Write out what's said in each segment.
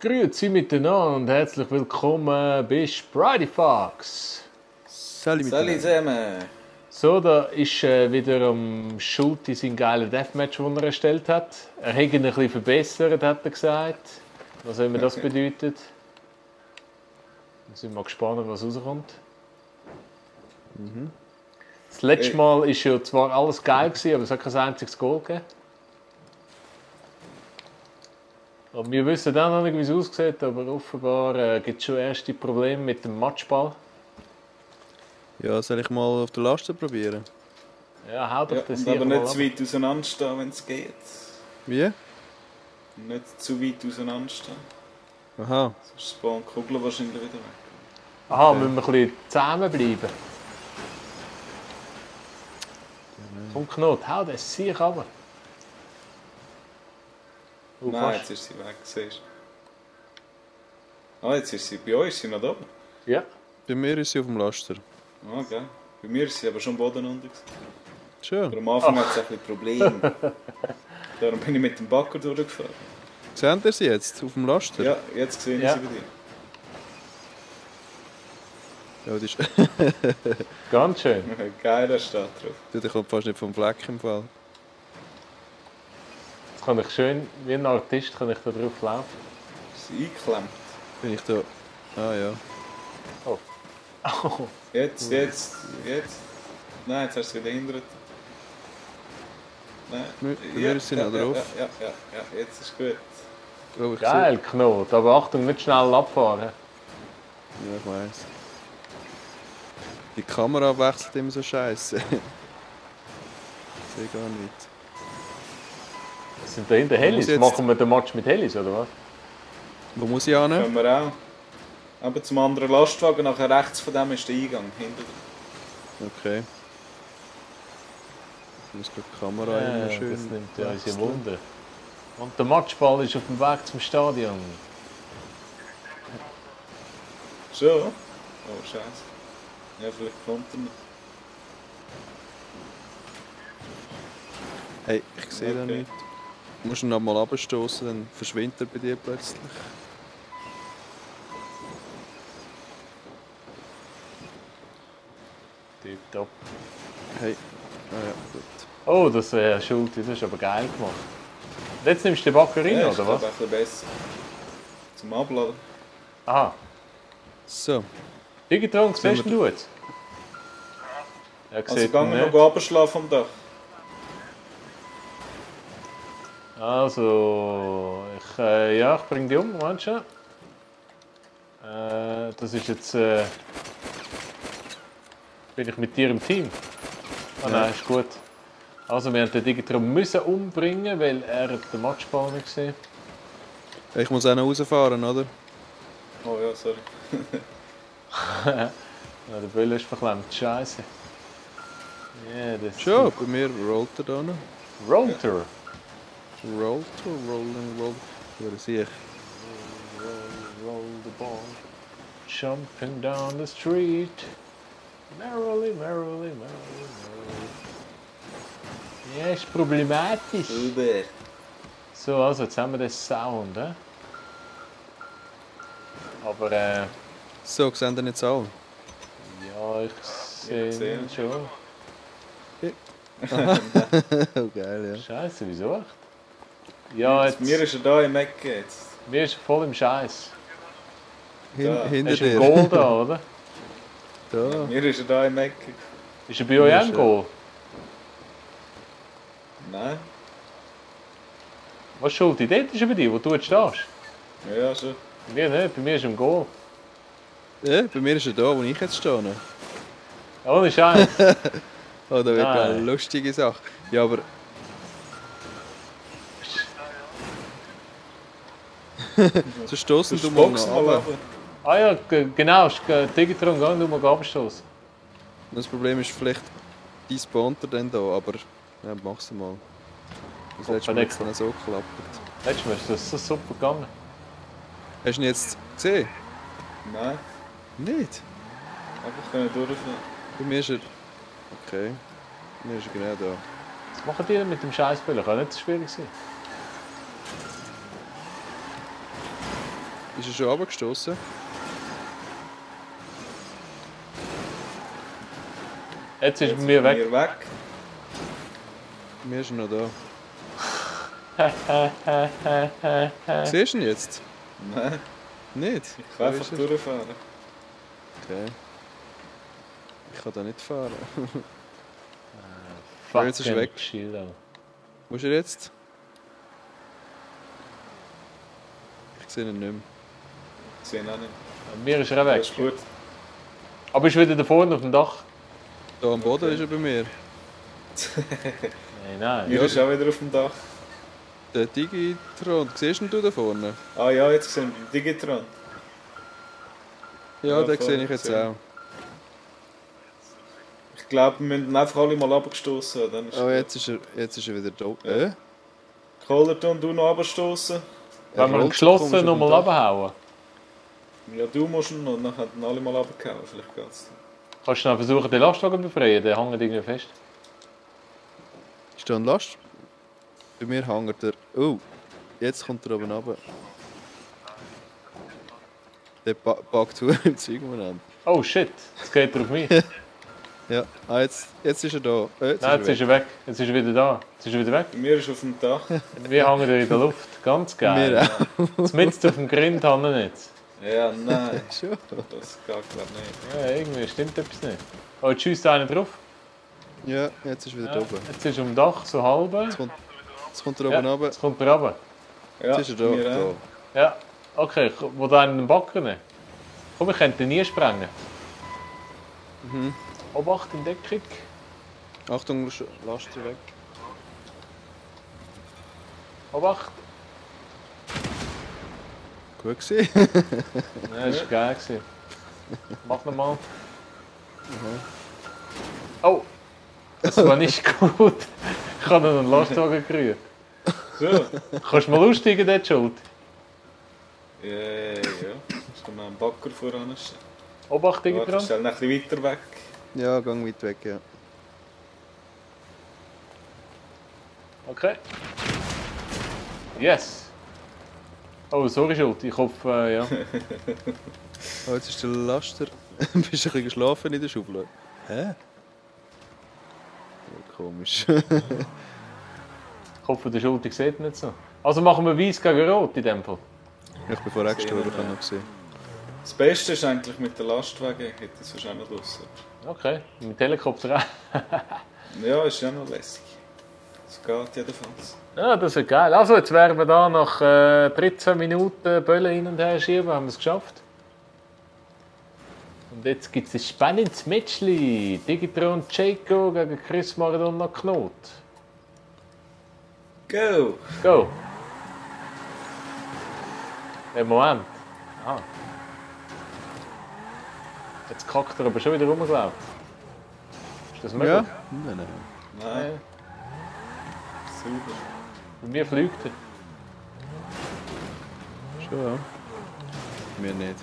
Grüezi miteinander und herzlich willkommen bei Spridey Fox. Salut Salut zusammen. So, da ist wieder am Schulte sein geiler Deathmatch, den er erstellt hat. Er hat ihn ein bisschen verbessert, hat er gesagt. Was immer das bedeutet. Dann sind wir gespannt, was rauskommt. Das letzte Mal war ja zwar alles geil, aber es hat kein einziges Goal gegeben. Und wir wissen auch noch nicht, wie es aussieht, aber offenbar gibt es schon erste Probleme mit dem Matchball. Ja, soll ich mal auf der Laste probieren? Ja, hau doch Ja, das und hier aber mal nicht ab. zu weit auseinanderstehen, wenn es geht. Wie? Nicht zu weit auseinanderstehen. Aha. Sonst spawnen die Kugeln wahrscheinlich wieder weg. Aha, müssen wir ein bisschen zusammenbleiben. Komm Knot, hau das sicher runter. Nein, fast. jetzt ist sie weg, siehst du. Ah, jetzt ist sie bei euch, ist sie noch da oben. Ja. Bei mir ist sie auf dem Laster. Ah, geil. Bei mir ist sie aber schon am Boden unten. Aber Schön. am Anfang hat es ein bisschen Probleme. Darum bin ich mit dem Backer durchgefahren. Seht ihr sie jetzt auf dem Laster? Ja, jetzt sehe ich Ja. sie bei dir. Ja, die ist... Ganz schön. Geil, da steht drauf. Die kommt fast nicht vom Fleck im Fall. Jetzt kann ich schön, wie ein Artist, kann ich da drauf laufen. Ist sie eingeklemmt. Bin ich da... Ah ja. Oh. Jetzt. Nein, jetzt hast du sie gehindert. Nein. Bei mir ist sie noch drauf. Ja, jetzt ist gut. Oh, ich Geil, Knot. Aber Achtung, nicht schnell abfahren. sehe- Ja, ich weiss. Die Kamera wechselt immer so scheiße. Ich sehe gar nicht. Was sind da hinten Helis? jetzt- Machen wir den Match mit Helis, oder was? Wo muss ich hin? Können wir auch. Aber zum anderen Lastwagen, nachher rechts von dem ist der Eingang. Hinter dir. Okay. Ich muss gerade die Kamera immer Ja, schön... das nimmt ja unsere wechseln. Wunder. Und der Matchball ist auf dem Weg zum Stadion. Schon? Oh, scheiße. Ja, vielleicht kommt er noch. Hey, ich sehe da Okay. nicht. Du musst ihn noch mal abstoßen, dann verschwindet er bei dir plötzlich. Tipptopp. Hey. Ah ja, gut. Oh, das wäre Schulte, das ist aber geil gemacht. Und jetzt nimmst du den Backer rein, Ja, ist oder was? glaub ich, ein bisschen besser. Zum Abladen. Aha. So, Digitron, Sind siehst wir- du jetzt? Er Also sieht gehen ihn wir nicht. noch runterschlafen vom Dach. Also, ich bring die um, meinst du? Das ist jetzt, bin ich mit dir im Team? Ah Ja. nein, ist gut. Also, wir haben den Digitron müssen umbringen, weil er den Matchball nicht gesehen. ich muss auch noch rausfahren, oder? Oh ja, sorry. Ja, der Böller ist verklemmt, scheiße. Ja, das Schon, bei mir rollt er da noch. Rotor. Rollt er, rollen. Oder sehe ich. Roll the ball. Jumping down the street. Merrily, merrily, merrily, merrily. Ja, ist problematisch. Super. So, also jetzt haben wir den Sound, eh? Aber So, sehen ihr jetzt alle? ja, ich sehe sehe ihn schon. Oh, geil, ja. Scheiße, wieso echt? Ja, jetzt, Mir ist er da im Eck jetzt. mir ist voll im Scheiß. Da. Hinter Hast du ein dir. Goal da, oder? Da. Mir ist er da im Eck. Ist er bei euch auch ein Ist, Goal? Nein? Was schuld? Dort ist er bei dir, wo du jetzt stehst? Ja, schon. Bei mir nicht, bei mir ist er im Goal. Ja, bei mir ist er da, wo ich jetzt stehe. Ohne Scheiß. Oh, da wird Nein. eine lustige Sache. Ja, aber... So stoßen Du du mal boxen noch mal runter. runter. Ah ja, genau, Digitron, geh du mal abstoßen. Das Problem ist vielleicht, die spawnt er dann da, aber... Ja, mach's mal. Das letzte Mal hat es dann so geklappt. Letztes Mal ist das so super gegangen. Hast du ihn jetzt gesehen? Nein, Nicht? einfach können durchfahren. Bei mir ist er... Okay. Bei mir ist er genau da. Was machen die denn mit dem Scheißböller? Kann nicht so schwierig sein. Ist er schon runtergestossen? Jetzt ist er bei mir weg. Mir weg. Mir ist er noch da. Siehst du ihn jetzt? Nein, Nicht? ich kann einfach durchfahren. Okay. Ich kann da nicht fahren. Fuck, Jetzt ist er weg. Chill out. Wo ist er jetzt? Ich sehe ihn nicht mehr. Ich sehe ihn auch nicht. Bei mir ist er auch weg. Das ist gut. Aber ist wieder da vorne auf dem Dach? Da am Boden ist er bei mir. Nein. Mir ist auch wieder auf dem Dach. Der Digitron, siehst du da vorne? Ah ja, jetzt sehen wir den Digitron. Ja, Ja, den voll, sehe ich jetzt gesehen. auch. Ich glaube, wir müssen ihn einfach alle mal runtergestossen. Dann ist Oh, gut. jetzt ist er wieder da. Ja. Collerton, du noch runterstossen? Wenn wir ihn geschlossen nochmal abhauen. Ja, du musst ihn noch, dann hat ihn alle mal runtergehauen. Vielleicht geht's dann. Kannst du noch versuchen, den Lastwagen zu befreien? Der hängt irgendwie fest. Ist da ein Last? Bei mir hängt er. Oh, jetzt kommt er oben runter. Der packt im Zeug umeinander. Oh shit, jetzt geht er auf mich. Ja, jetzt ist er da. Nein, jetzt ist er weg. Jetzt ist er wieder da. Jetzt ist er wieder weg. Mir ist auf dem Dach. Wir hängen in der Luft. Ganz geil. Mir auch. Mitten auf dem Grind haben wir nicht. Ja, nein. Schon. Das geht glaube nicht. Ja, irgendwie stimmt etwas nicht. Oh, jetzt schießt einer drauf. Ja, jetzt ist er wieder Ja, da oben. jetzt ist er am Dach, so halb. Jetzt kommt er Ja, oben runter. jetzt kommt er runter. Ja, Jetzt ist er mir da. auch. Ja, okay, wo da einen Backen nehmen? Komm, ich könnte ihn nie sprengen. Mhm. Obacht in Deckung. Achtung, Laster weg. Obacht. Gut gesehen. Ja, das war geil. Gewesen. Mach nochmal. Oh! Das war nicht gut. Ich habe noch einen Lastwagen gerührt. So. Kannst du mal aussteigen, dort Schuld? Ja. Jetzt kommt noch ein Backer voran. Obacht Warte, dran. stell ihn ein bisschen weiter weg. Ja, gang weit weg, ja. Okay. Yes! Oh, sorry Schuld. Ich hoffe, ja. Oh, jetzt ist der Laster. Bist du ein bisschen geschlafen in der Schublade? Hä? Ja, komisch. Ich hoffe, der Schuld sieht nicht so. Also machen wir Weiß gegen Rot in dem Fall. Ich bin vorher gestorben, ich habe noch gesehen. Das Beste ist eigentlich mit den Lastwagen, hätte ich sonst auch noch draussen. Okay, mit Helikopter auch. Ja, ist ja noch lässig. Es geht jedenfalls. Ja, das wird geil. Also, jetzt werden wir da nach 13 Minuten Böllen hin und her schieben, haben wir es geschafft. Und jetzt gibt es ein spannendes Matchli. Digitron Jaco gegen Chris Maradona Knot. Go! Go! Im Moment. Ah. Jetzt kackt er aber schon wieder rumgelaufen. Ist das möglich? Ja? Nein. Nein, super. Bei mir fliegt er. Schon, ja. Mir nicht.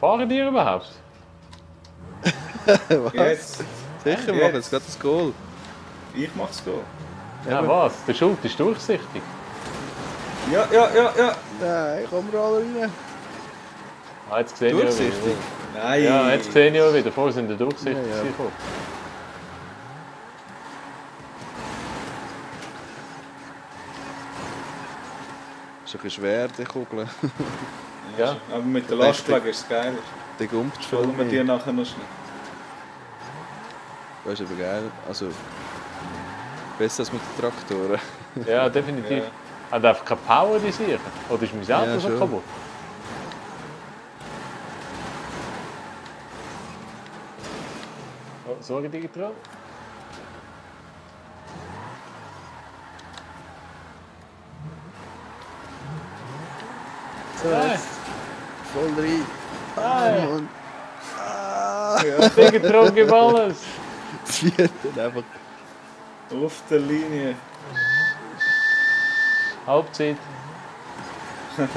Fahren die überhaupt? Was? Jetzt, Sicher, Jetzt. mach jetzt gerade das Goal. ich mach's go. Ja, was? Der Schuld ist durchsichtig. Ja. Nein, komm alle rein. Ah, jetzt sehe ich ja Durchsichtig? wieder. Nein. Ja, jetzt sehe ich ja wieder. Vorher sind die durchsichtig. Ja, ja. gewesen. Ist ein bisschen schwer, die Kugel. Ja. Aber mit der Lastwagen ist es geiler. Der gumpt schon Schauen wir dir mehr. nachher noch schnell. Das ist aber geil. Also, besser als mit den Traktoren. Ja, definitiv. Ja. Hat einfach keine Power, die sicher. Oder ist mein Auto Ja, so schon. kaputt? Oh, sorry, Digitron. So, jetzt. Voll rein. Nein. Und Digitron gibt alles. es wird dann einfach. Auf der Linie. Halbzeit. Geht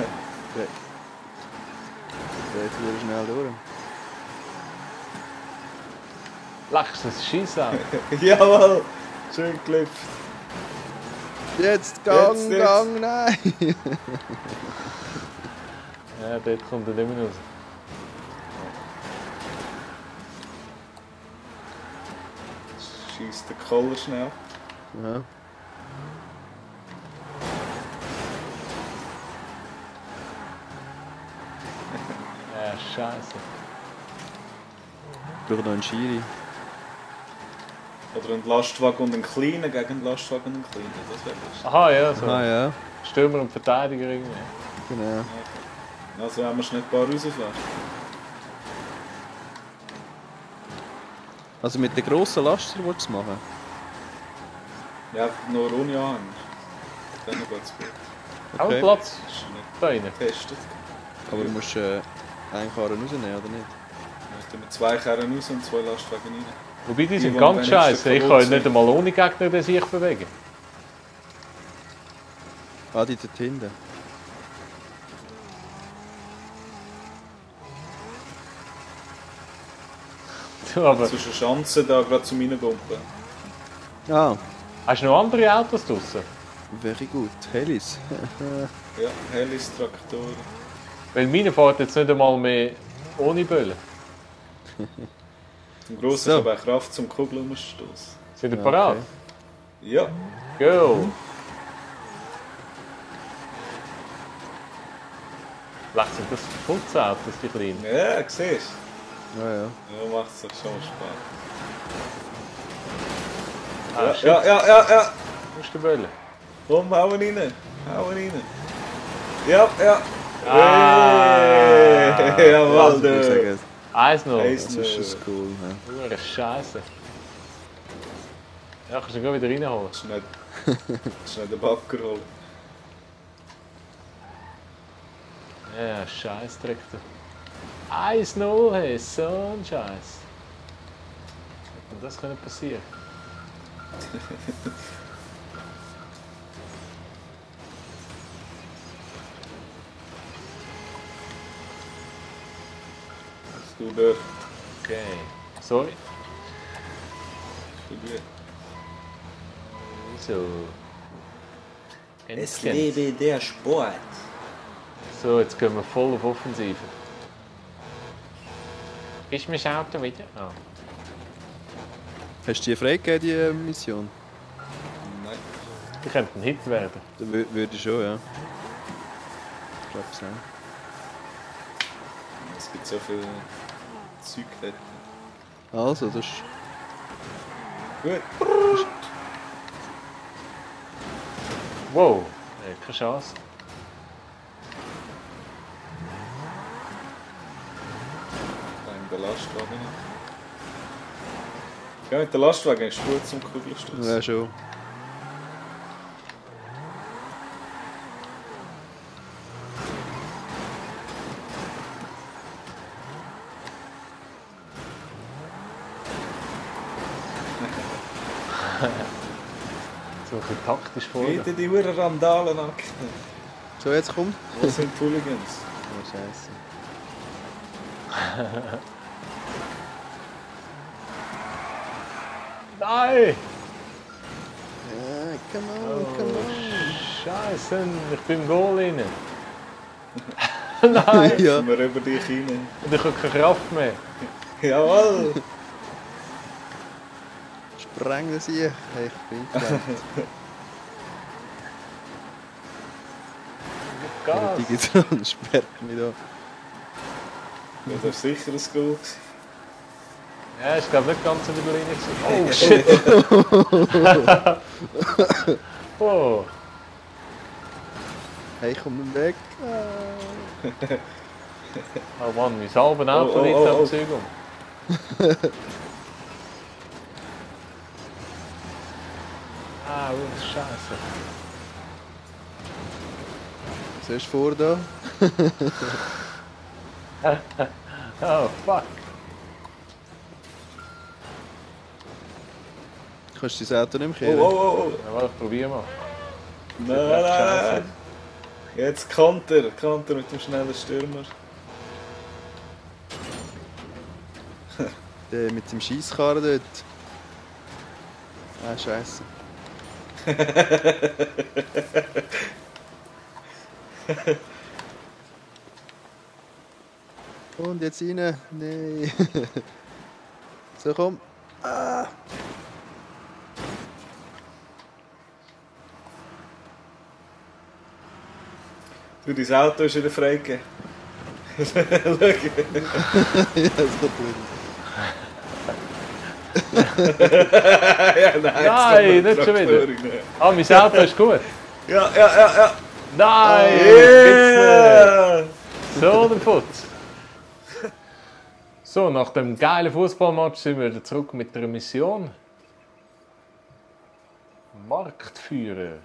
wieder schnell durch. Lachst du das Scheiße an? Jawohl! Schön geklippt. Jetzt, Gang, Jetzt. Gang, nein! Ja, dort kommt er nicht mehr raus. Schießt den Koller schnell. Ja. Ja, scheiße. Ich brauche noch einen Schiri. Oder einen Lastwagen und einen kleinen gegen einen Lastwagen und einen kleinen. Das wäre lustig. Aha, ja, so. Ah ja, Stürmer und Verteidiger irgendwie. genau. Also wenn wir schnell ein paar rausfahren. Also mit den grossen Laster willst du es machen? Ja, nur ohne Anhänger. Dann geht es gut. Auch Okay. Platz Das ist nicht da rein. getestet. Aber du musst einen Karren rausnehmen, oder nicht? Ja, mit 2 Kerren raus und 2 Lastwagen rein. Wobei die sind Die ganz am scheiße. Ich wenigsten kann kaputt nicht einmal ohne Gegner den sich bewegen. Ah, die dort hinten. Du, aber Zwischen Schanzen da gerade zum Reinbumpen. Ah, hast du noch andere Autos draussen? very gut. Helis. Ja, Helis, Traktoren. Weil meine fährt jetzt nicht einmal mehr ohne Böllen. Zum Grossen So. so. Aber auch Kraft zum Kugeln umstoßen. Sind ihr Ja, parat? okay. Ja, Go! Vielleicht sind das Putzautos, die kleinen. ja, siehst Ja, ja. du. Ja, macht es doch schon Spaß. Ah, Ja, shit. ja. Wo ist der Böllen? Komm, hau ihn rein. Hau ihn rein. Ja. Ah. Hey, jawohl, Ich muss du. sagen, 1-0. Eins. das ist schon cool. Ja. Hure Scheiße. Ja, kannst du gleich wieder reinholen. Schnell den Backer holen. Ja, Scheißdreck. 1-0, hey, so ein Scheiß. Hätte das können passieren? Du dort. Okay. Sorry. Du gut. So. Es Endlich. lebe der Sport. So, jetzt gehen wir voll auf Offensive. Ist mein Auto wieder? Ah. Hast du die freigegeben, die Mission? Nein. Die könnte ein Hit werden. Dann würde ich schon, ja. Ich glaube es auch. Es gibt so viel Zeug dort. Also, das ist... Gut. Wow, keine Chance. Dann den Lastwagen. Ja, mit dem Lastwagen ist gut zum Kugelstoß. Ja, schon. So ein bisschen taktisch vor. Bitte die Uhren Randalenakten. So, jetzt kommt. Wo sind die Hooligans? Oh, scheiße. Nein! Ja, come on, Oh, come on. Scheiße, ich bin im Goal rein. Nein! Ja. Sind wir über dich rein? Und ich habe keine Kraft mehr. Jawohl! Spreng das hier. Hey, ich bin klar. Gas! Die Digitron sperrt mich da. Das war sicher ein Goal. Ja, ich glaube nicht ganz über die Linie. Oh shit! Oh! Hey, komm weg. Oh Mann, mein halbes Auto Oh, liegt oh, am oh. Zeug um. Ah, oh, Scheiße. Was hast du vor da? Oh, fuck. Kannst du dein Auto nicht mehr Oh, kehren? oh. Ja, warte, ich probier mal. Nein. Jetzt Kanter mit dem schnellen Stürmer. Der mit dem Scheisskarren dort. Ah, scheiße. Und jetzt rein. Nein. So, komm. Ah. Du, dein Auto ist wieder freigegeben. Schau. Ja, so gut. Ja, Nein, nicht schon wieder. Ah, mein Auto ist gut. Ja. Nein! Yeah! Gibt's nicht. So, der Putz. So, nach dem geilen Fußballmatch sind wir wieder zurück mit der Mission. Marktführer.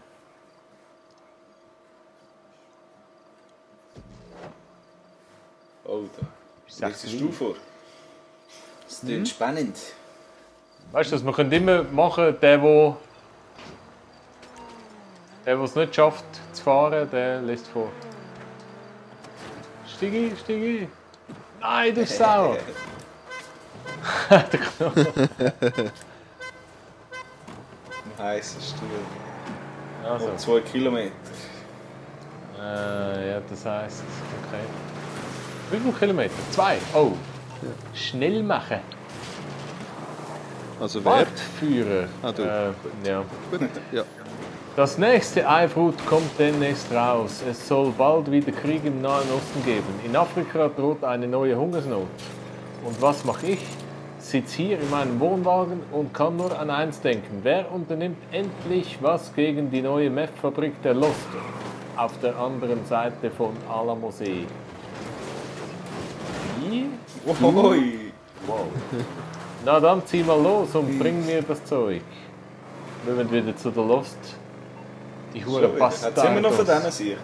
Oh, da. Sag Was liest du vor? Das klingt spannend. Weißt du, wir können immer machen, der es nicht schafft zu fahren, der lässt vor. Steig ein. Nein, du Sau! Der Knochen. Ein heißer Stuhl. Also, 2 Kilometer. ja, das heisst, okay. Wie viele Kilometer? 2. Oh. Schnell machen. Also wer? Marktführer. Ah, du. Ja. Gut, ja. Das nächste Eifrut kommt demnächst raus. Es soll bald wieder Krieg im Nahen Osten geben. In Afrika droht eine neue Hungersnot. Und was mache ich? Sitze hier in meinem Wohnwagen und kann nur an eins denken. Wer unternimmt endlich was gegen die neue Meth-Fabrik der Lost auf der anderen Seite von Alamosee? Wie? Oi! Wow. Na dann zieh mal los und bring mir das Zeug. Wir wollen wieder zu der Lost. Die Schon Hure wieder. passt Hat es immer noch von denen sich?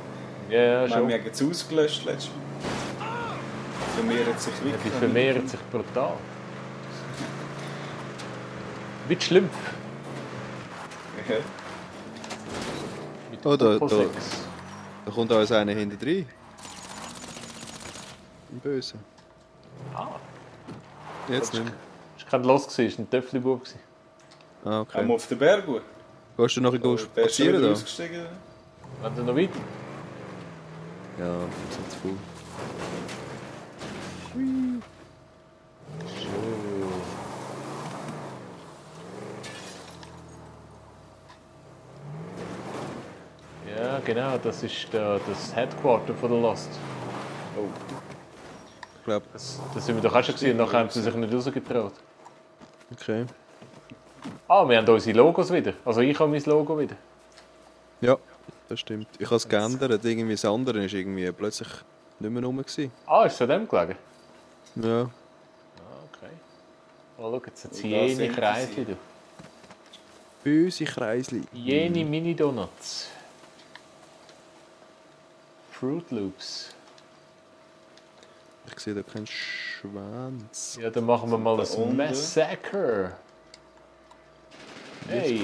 Ja, Wir schon. haben es ausgelöscht letztes Mal. Vermehrt sich Ja, wirklich. die vermehren sich brutal. Wie die Schlümpfe. Ja. Mit Oh, da Doppelsex. kommt uns einer hinter rein. Ein Böse. Ah, Jetzt nicht mehr. das war kein Los, das war ein Töfflibub. Ah, Haben wir okay. auf den Berg gut? Gehst du nachher Der ist schon spazieren wieder da? ausgestiegen. Wenn du noch weiter. Ja, sind zu viel. Ja, genau, das ist das Headquarter von der Lost. Oh, Ich glaube, Das sind wir doch auch schon gesehen, nachher haben sie sich nicht rausgetraut. okay. Ah, wir haben unsere Logos wieder. Also ich habe mein Logo wieder. Ja, das stimmt. Ich habe es geändert. Irgendwie das andere ist irgendwie plötzlich nicht mehr rum gewesen. Ah, ist es an dem gelegen? Ja. Ah, okay. Oh, schau, jetzt hat Und sie da jene sind Kreisli. sie. Du. Böse Kreisli. Jene Mini-Donuts. Fruit Loops. Ich sehe da keinen Schwanz. Ja, dann machen wir mal Da ein unten. Massacre. Hey,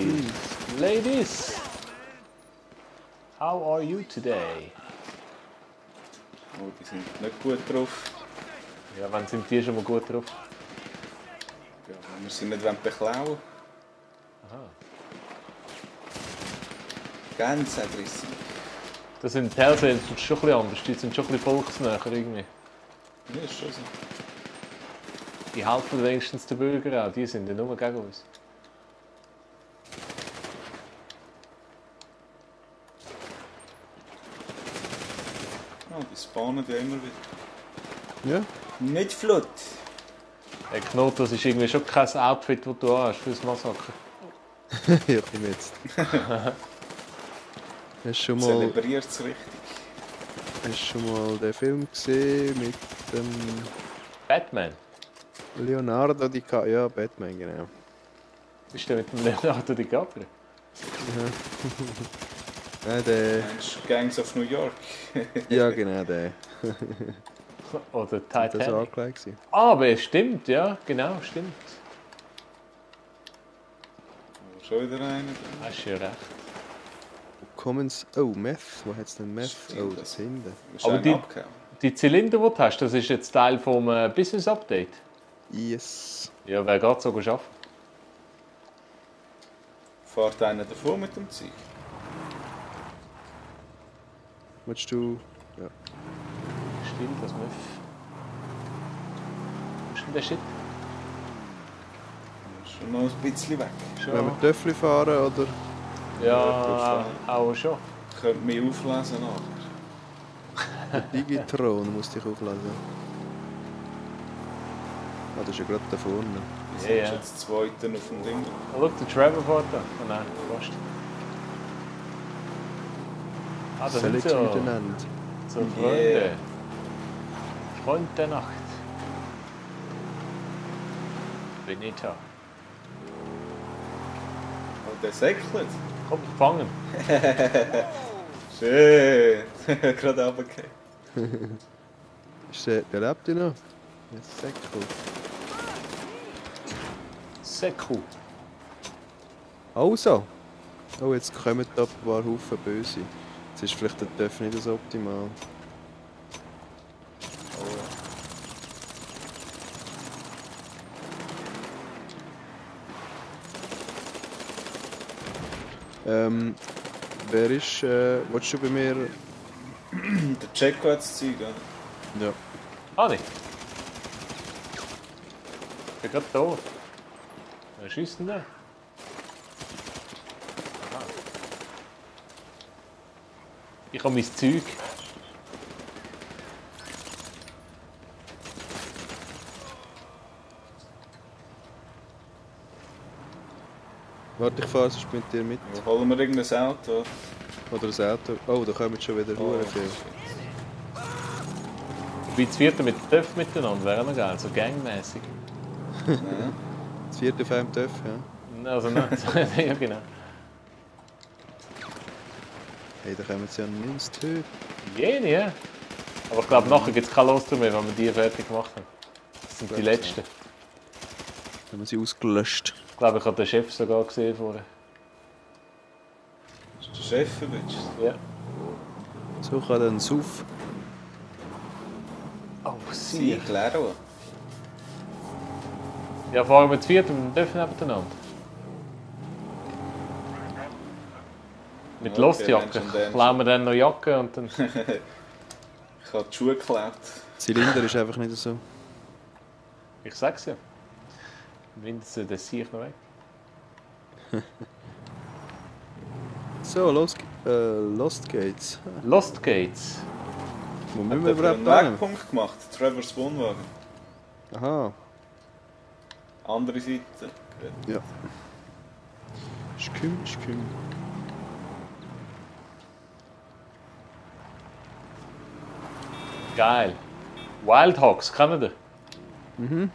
ladies. How are you today? Oh, die sind nicht gut drauf. Ja, wann sind die schon mal gut drauf? Ja, wir sind nicht beklauen. Aha. Ganz aggressiv. Das sind die Hellseels schon ein bisschen anders. Die sind schon ein bisschen volksnäher irgendwie. Ja, ist schon so. Die helfen wenigstens den Bürgern auch. Die sind ja nur gegen uns. Oh, die spawnen ja immer wieder. Ja? Nicht flott. Der Knot, das ist irgendwie schon kein Outfit, das du hast für das Massaker. Ja, komm jetzt. Hast du Zelebriert es richtig. schon mal den Film gesehen mit dem Batman. Leonardo DiCaprio? Ja, Batman, genau. Bist du mit dem Leonardo DiCaprio? Nein, der. Meinst du Gangs of New York? Ja, genau, der. Oder Das war Titanic? angelegt gewesen. Ah, aber es stimmt, ja, genau, stimmt. Oh, schon wieder einer. Hast du ja recht. Commons. Oh, Meth. Wo hat es denn Meth? Stimmt, Oh, das- das hinten. Ist Aber einer die- abgehauen. Die Zylinder, die du hast, das ist jetzt Teil vom Business Update. Yes. Ja, wer geht so arbeiten? Fährt einer davon mit dem Zeug? Willst du. Ja. Stimmt, das Möff. denn der Shit? Schon noch ein bisschen weg. Wenn wir Töffel fahren oder... Ja, auch schon. Ich könnte mich auflesen nachher. Digitron musste ich aufladen. Ah, das ist ja gerade da vorne. Wir Ja, sind ja. jetzt Zweiten auf dem Ding. Oh, schau, der Trevor fährt da. Oh nein, fast. Ah, das sind Völlig so, miteinander. so Freunde. Yeah. Freund der Nacht. Benita. Und der säckelt. Komm, fangen. Schön. Gerade runtergefallen. Der lebt ja noch. Das ist sehr cool. Seku. Also. Oh, jetzt kommen da ein paar Haufen Böse. Jetzt ist vielleicht der Töff nicht so optimal. Wer ist, willst du bei mir? Der Jacko hat das Zeug, oder? Ja. Ah, nicht. Ich bin gerade da. Wer schießt denn da? Aha. Ich habe mein Zeug. Warte, ich fahre sonst mit dir mit. Ja, holen wir irgendein Auto? Oder das Auto. Oh, da kommen schon wieder Oh, viel. Wie das vierte mit Töff miteinander wäre noch geil, so gangmäßig. Ja. Das vierte auf einem Töff, ja. Also nein, ja genau. Hey, da kommen sie ja nicht ins Töten. Jene, ja. Aber ich glaube, nachher gibt es kein Lust mehr, wenn wir die fertig gemacht haben. Das sind die Glaub's letzten. Haben wir sie ausgelöscht. Ich glaube, ich habe den Chef sogar gesehen vorher. Ist der Chef, Bitch? Ja. So kann dann Suff. Oh, Sie, sie. Claro. Ja, fahren wir zu viert und dürfen nebeneinander. Mit Okay, Lostjacke. Mensch, und dann- Klauen wir dann noch Jacke und dann... Ich habe die Schuhe geklaut. Zylinder ist einfach nicht so. Ich sag's ja. Mindestens das sehe ich noch weg. So, Lost Gates. Lost Gates. Wo Hat müssen wir er einen überhaupt hin? Wegpunkt gemacht? Trevors Wohnwagen. Aha, Andere Seite. ja. Schküm. Geil. Wild Hogs, kennen ihr? Mhm.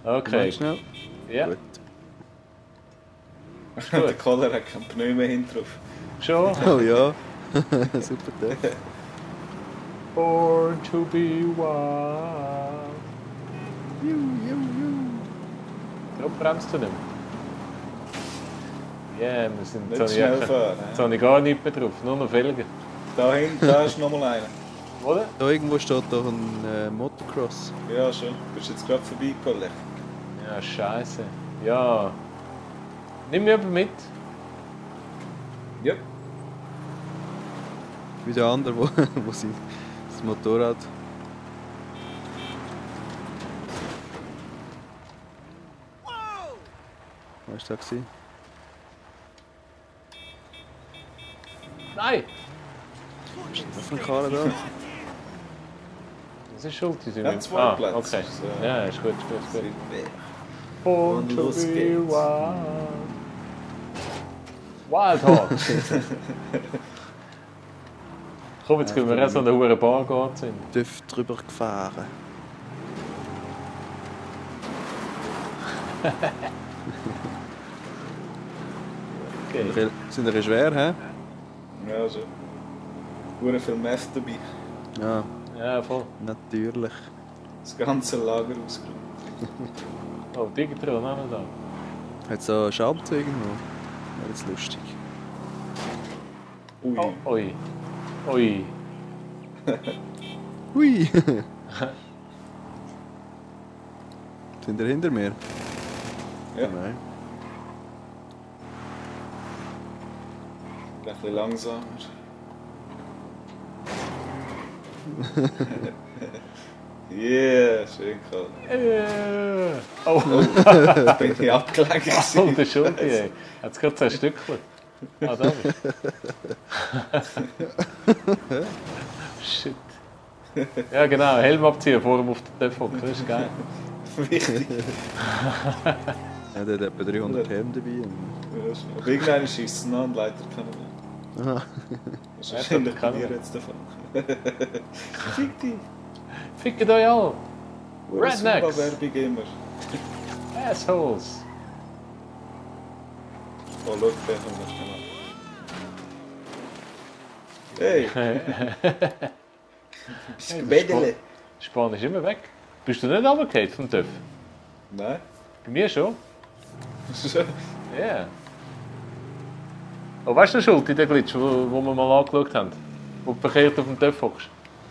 Okay. Moment schnell. Ja, Gut. Der Koller hat kein Pneu mehr hinten drauf. schon. Oh ja. Super Töff. Born to be wild. Darum bremst du nicht mehr. Ja, wir sind Nicht schnell fahren. Jetzt habe ich gar nichts mehr drauf, nur noch Felgen. Da hinten, da ist noch mal einer. Oder? Da irgendwo steht doch ein Motocross. Ja, schon. Bist jetzt gerade vorbeigekommen. Ja, scheiße. Ja. Nimm mich aber mit. Ja. Wie der andere, wo sie das Motorrad. Was war das? Nein! Was ist das für ein Karren da? Das ist schuld. Die sind Ja, mit- zwei Plätze. Okay. So. Ja, ist gut, ist gut, ist gut. Super. Born Und to los be geht's. wild. Wild Hogs. Komm, jetzt können wir erst an der hohen Bar gehen. Dürft drüber gefahren. Okay. Sind wir schwer, hä? Ja, schon. Hure viel Meth dabei. Ja, Ja, voll. natürlich. Das ganze Lager ausgeräumt. Oh, Digital auch noch da. Hat es so Schalter irgendwo? Wäre jetzt lustig. Ui. Oh, ui. Ui. Hui! Sind ihr hinter mir? Ja, Nein. ein bisschen langsamer. Yeah, schön kalt. Oh, Da bin ich abgelenkt. oh, der Schuldi, ey. Hat es gerade 2 Stückchen. Ah, da bist du. Shit. Ja, genau, Helm abziehen, vor dem auf den Töpf hocken, das ist geil. Wichtig. Ja, der hat etwa 300 Helme dabei. Ja, schon. Aber irgendeiner schießt es an, leider kann er nicht. Aha. Das ist Ja, wahrscheinlich das kann bei mir er. jetzt davon. Fick dich. Fickt euch alle! Rednecks. Werbung immer. Assholes! Oh, schau, der kommt noch schnell an. Hey! Bist du Mädele? Span ist immer weg. Bist du nicht runtergefallen vom Töpf? Nein. Bei mir schon. Ja. Yeah. Oh, weißt du, Schuld, der Glitch, wo wir mal angeschaut haben? Wo du verkehrt auf dem Töpf hockst.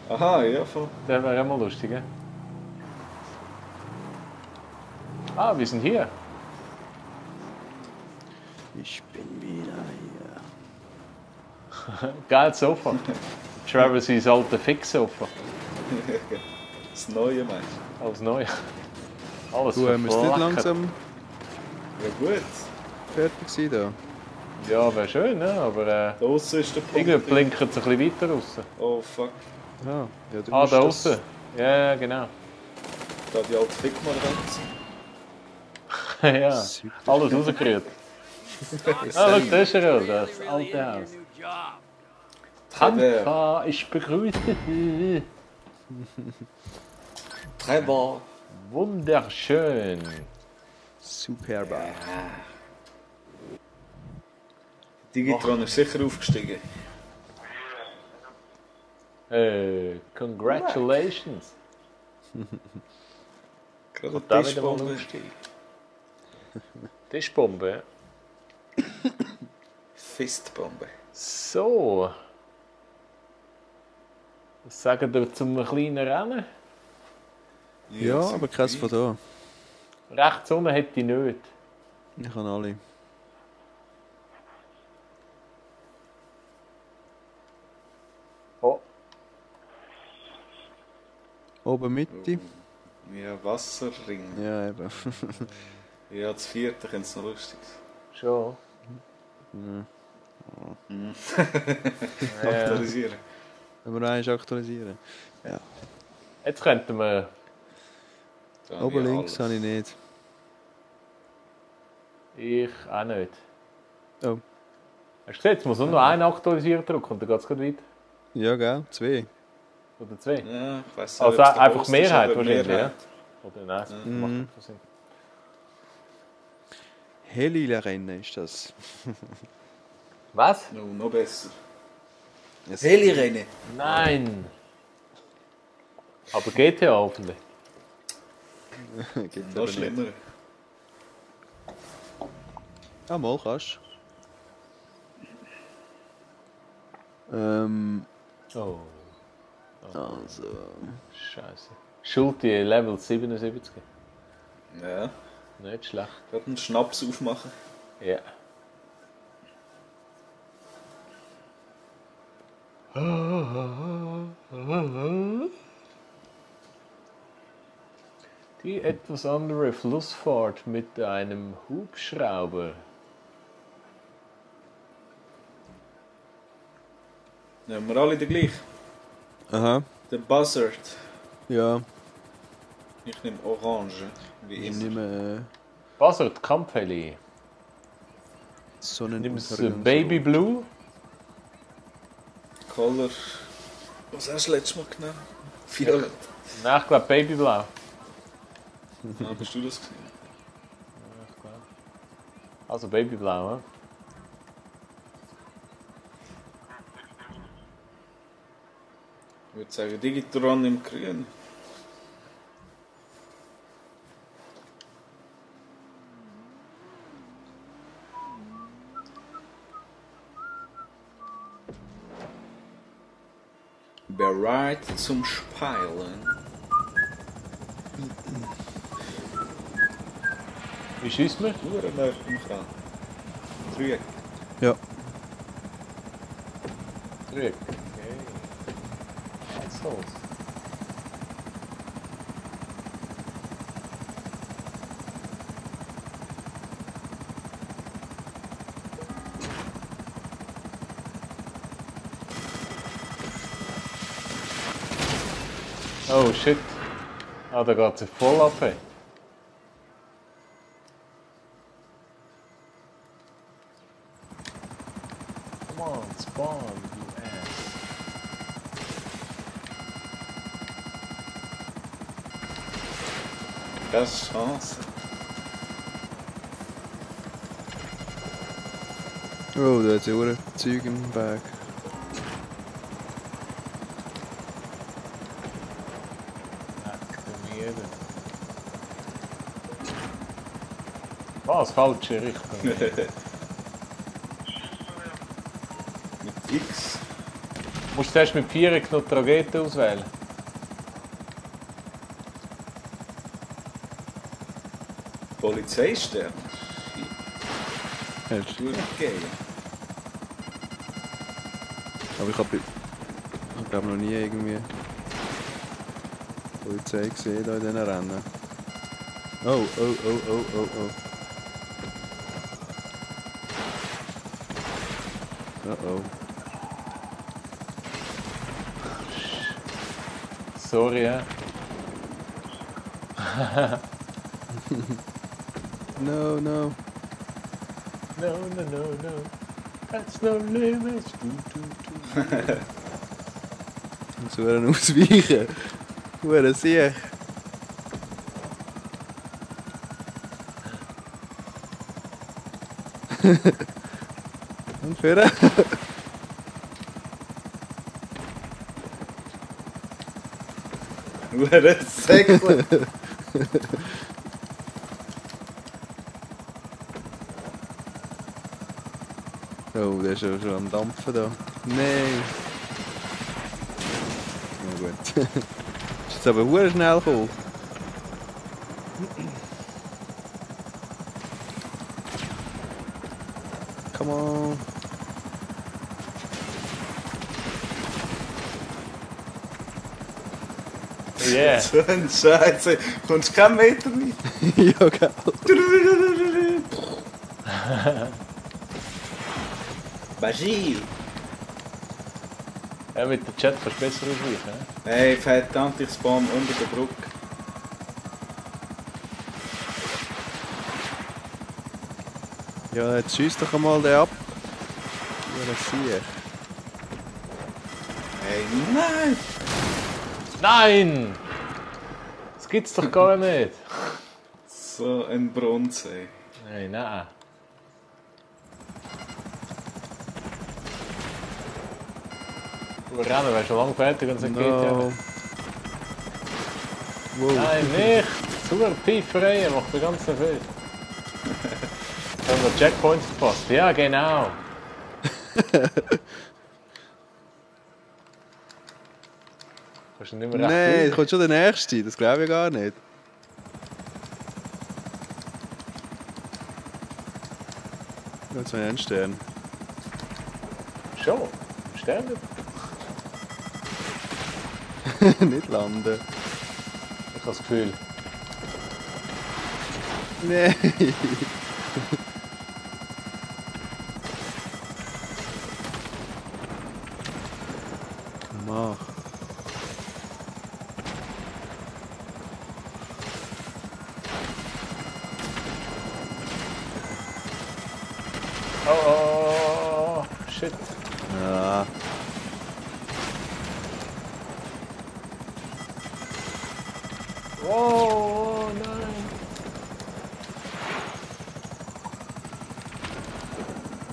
Aha, ja, voll. Der wäre auch mal lustig, gell? Ah, wir sind hier. Ich bin wieder hier. Geiles Sofa. Travis's alte Fix-Sofa. Das Neue meinst Alles neu. Alles Du, wir müssen nicht verflackert. langsam du? Ja gut. fertig sein da. Ja, wäre schön, ne? Aber Da aussen ist der Punkt. irgendwie blinkt es ein bisschen weiter raus. Oh fuck. Ah, ja, du Ah, musst da das- außen. Ja, genau. Da die alte Fick mal rein. Ja, Super. alles rausgerührt. Ah, schau, das ist er, das alte Haus. Tanka, ich begrüße dich. Trevor. Wunderschön. Superba. Digitron ist sicher aufgestiegen. Congratulations. Gerade Da eine wieder mal Tischbombe. aufsteigen. Tischbombe, ja. Fistbombe. So. Was sagen wir zum kleinen Rennen? Ja, aber keins von da. Rechts unten hätte ich nicht. Ich kann alle. Oh, Oben Mitte. Ja, Wasserring. Ja, eben. Ja, das vierte könnte es noch lustig sein. schon. Aktualisieren. Wenn wir eins aktualisieren. Jetzt könnten wir. Da habe Oben ich links alles. habe ich nicht. Ich auch nicht. Oh. Hast du gesehen, jetzt muss nur noch einen aktualisieren drücken und dann geht es gut weiter. Ja, gell? 2. Oder 2. Ja, ich weiss Also ob es der einfach Host Mehrheit ist, aber wahrscheinlich, Mehrheit. Oder nein, das Mhm. macht nicht so Sinn. Heli-Rennen ist das. Was? No, noch besser. Yes. Heli-Rennen. Nein! Aber GTA hoffentlich. Gibt Noch aber nicht. schlimmer. Ah, mal kannst Oh, also. Scheiße. Schulte Level 77. Ja, Nicht schlecht. gerade einen Schnaps aufmachen. Ja. Die etwas andere Flussfahrt mit einem Hubschrauber. Nehmen wir alle den gleich. Aha. Der Buzzard. Ja, Ich nehme Orange. Wie ich immer. nehme Buzzard, Kampfheli. Sonnen. Nimmst Baby Blue. Color. Was hast du letztes Mal genommen? Violett. Nein, ich glaube Babyblau. Ah, bist du das gesehen? Also Babyblau, ja? Ich würde sagen Digitron im Grün. Bereit zum Spielen. Wie schießt man? Nur nah im Kran. Dreieck. Ja. Dreieck. Okay. Assholes. Oh shit. Ah, da geht sie voll ab. Come on, spawn, you ass. Das ist Chance. Oh, da hat sie auch Zeug im Bag. Was? Falsche Richtung. Mit X. Musst du erst mit 4 noch die Rakete auswählen. Polizeistern. Hast du? Geil. Aber ich glaube noch nie irgendwie Polizei gesehen da in diesen Rennen. Oh, oh, oh, oh, oh, oh. Oh, oh. Sorry, ja. No, no. No, no, no, no. That's no limits. Muss man ausweichen. Hure Sieg. Und für Hure Säckle. Oh, der ist schon am Dampfen da. Nein. Na gut. Ist jetzt aber hure schnell gekommen. Come on. Yeah. So ein Scheiße. Kommst keinen Meter mit? Ja, geil. Magie. Ja, mit dem Chat kannst du besser ausweichen. Hey, verdammt, ich spawn unter der Brücke. Ja, jetzt schießt doch einmal den ab. Ja, das sehe ich. Hey, nein! Nein! Das gibt's doch gar nicht. So ein Bronze. Nein, nein. Du rennen, wärst schon lange fertig und es geht ja. No. Wow. Nein, nicht! Super Pfeiferei, macht mir ganz so viel. Haben wir Checkpoints verpasst? Ja, genau. Kannst du nicht mehr recht Nein, viel. da kommt schon der Nächste. Das glaube ich gar nicht. Jetzt habe ich einen Stern. Schon? Sterne? Nicht landen. Ich habe das Gefühl. Nein. Mach. Oh, shit. Ja. Oh, nein.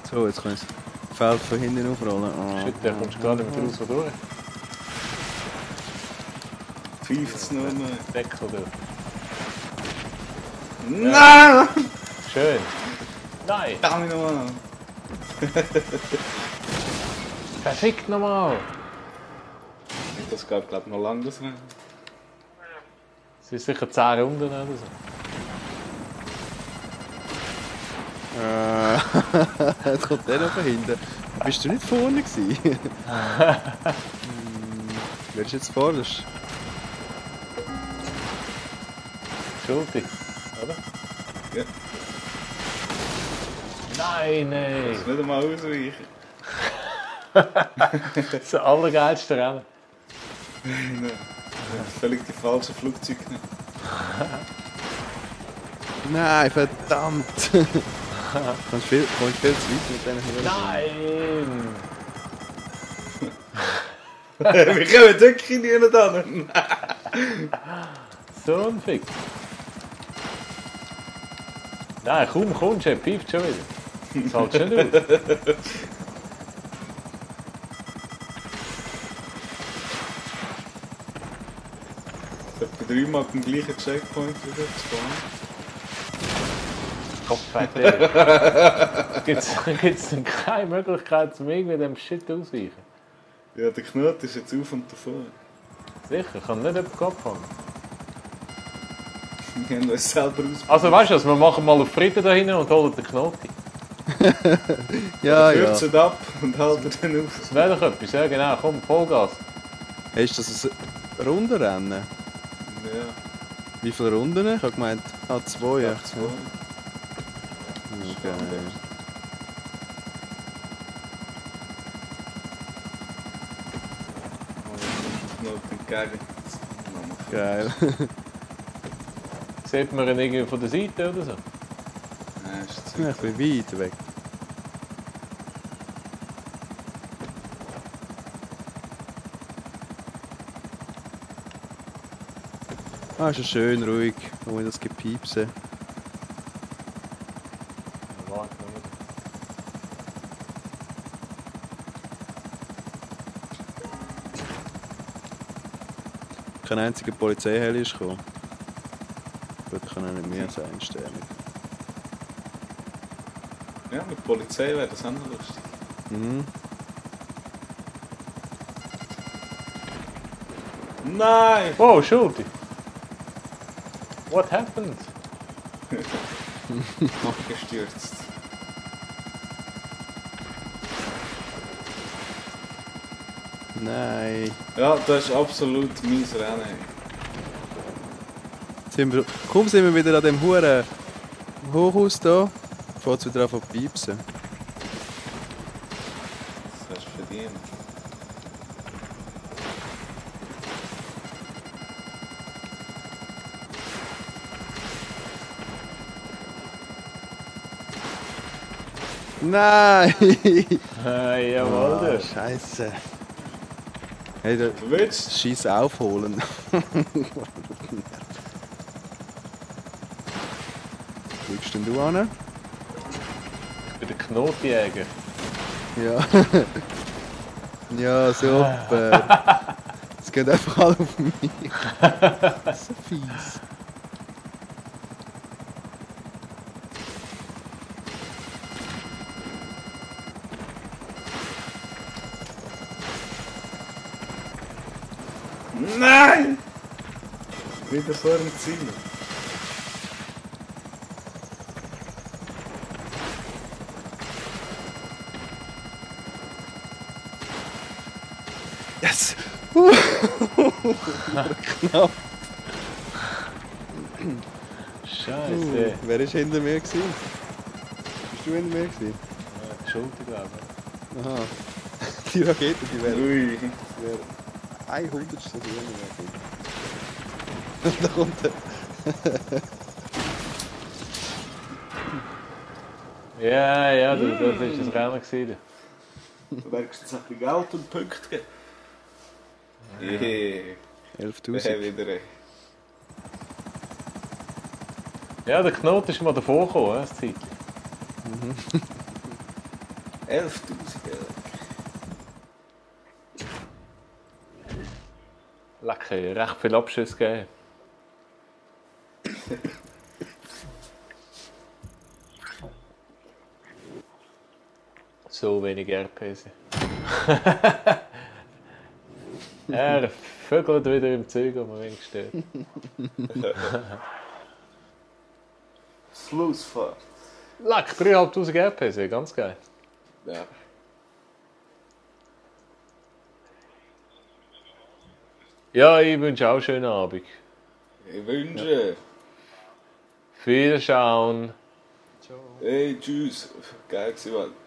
So, jetzt kann ich das Feld von hinten aufrollen. Oh. Shit, der kommst gerade mit raus durch. Pfeift's nur noch. Deckel durch. Nein! Schön. Nein. Damn nochmal! Perfekt nochmal. Das geht, glaube ich, noch lange das Rennen. Es ist sicher 10 Runden oder so. Jetzt kommt der noch von hinten. Bist du nicht vorne gewesen? Wer ist jetzt vorderst? Schuldig, oder? Ja. Nein, nein. Nicht einmal ausweichen. Das ist das allergeilste Rennen. Völlig die falschen Flugzeuge genommen. Nein, verdammt! Kommst viel zu weit mit diesen Hirn. Nein! Wir kommen wirklich nicht hin. So ein Fick. Nein, komm, er pfeift schon wieder. Das hält schon nicht. Etwa 3 Mal den gleichen Checkpoint wieder zu Kopf Gibt es denn keine Möglichkeit, zum irgendwie dem Shit ausweichen? Ja, der Knoten ist jetzt auf und davon. Sicher, kann nicht jemand Kopf haben. Wir haben uns selber ausprobiert. Also weißt du was, wir machen mal auf Frieden da hinten und holen den Knoten. Ja, Kürzt ja. es ab und haltet den auf. Das wäre doch etwas, ja genau, komm, Vollgas. Ist das ein Rundenrennen? Ja, Wie viele Runden? Ich habe gemeint, 2. Ja. zwei. Okay. Knoten entgegen. Geil. Sieht man ihn irgendwie von der Seite oder so? Nein, ist Ja, zu ich bin weit weg. Ah, ist ja schön ruhig, ohne das Gepiepse. Warte mal. Kein einziger Polizeiheli ist gekommen. Gut, kann auch nicht mehr sein, Sterne. Ja, mit der Polizei wäre das auch noch lustig. Mhm. Nein! Oh, Schulti! What happened? Abgestürzt. Nein. Ja, das ist absolut mies Rennen. Kaum sind wir wieder an dem Huren Hochhaus da, fängt es wieder an zu piepsen. Das hast du verdient. Nein! Jawohl, Ah, du. Scheiße. Hey, da Du willst? Scheiß aufholen. Wo bist denn du an? Ich bin der Knotenjäger. Ja. Ja, super. Es geht einfach alle auf mich. So fies. Nein! Wieder vor dem Ziel. Yes! Knapp. Scheiße. Wer war hinter mir? Bist du hinter mir? Die Schulter, glaube ich. Aha. Die Rakete, die wäre Ui. 100 Stunden. Da kommt er. Ja, das war das Rennen gewesen. Du merkst jetzt ein bisschen Geld und Punkte geben. Jehe. 11.000. Wieder. Ja, der Knoten ist mal davor gekommen, das Zeit. 11.000. Lecker, recht viel Abschüsse gegeben. So wenig RPs. Er vögelt wieder im Zug, wo man wenig steht. Schlussfahrt. Leck, 3'500 RPs, ganz geil. Ja. Ja, ich wünsche auch einen schönen Abend. Ich wünsche. Wiederschauen. Hey, tschüss. Geil gewesen, Mann.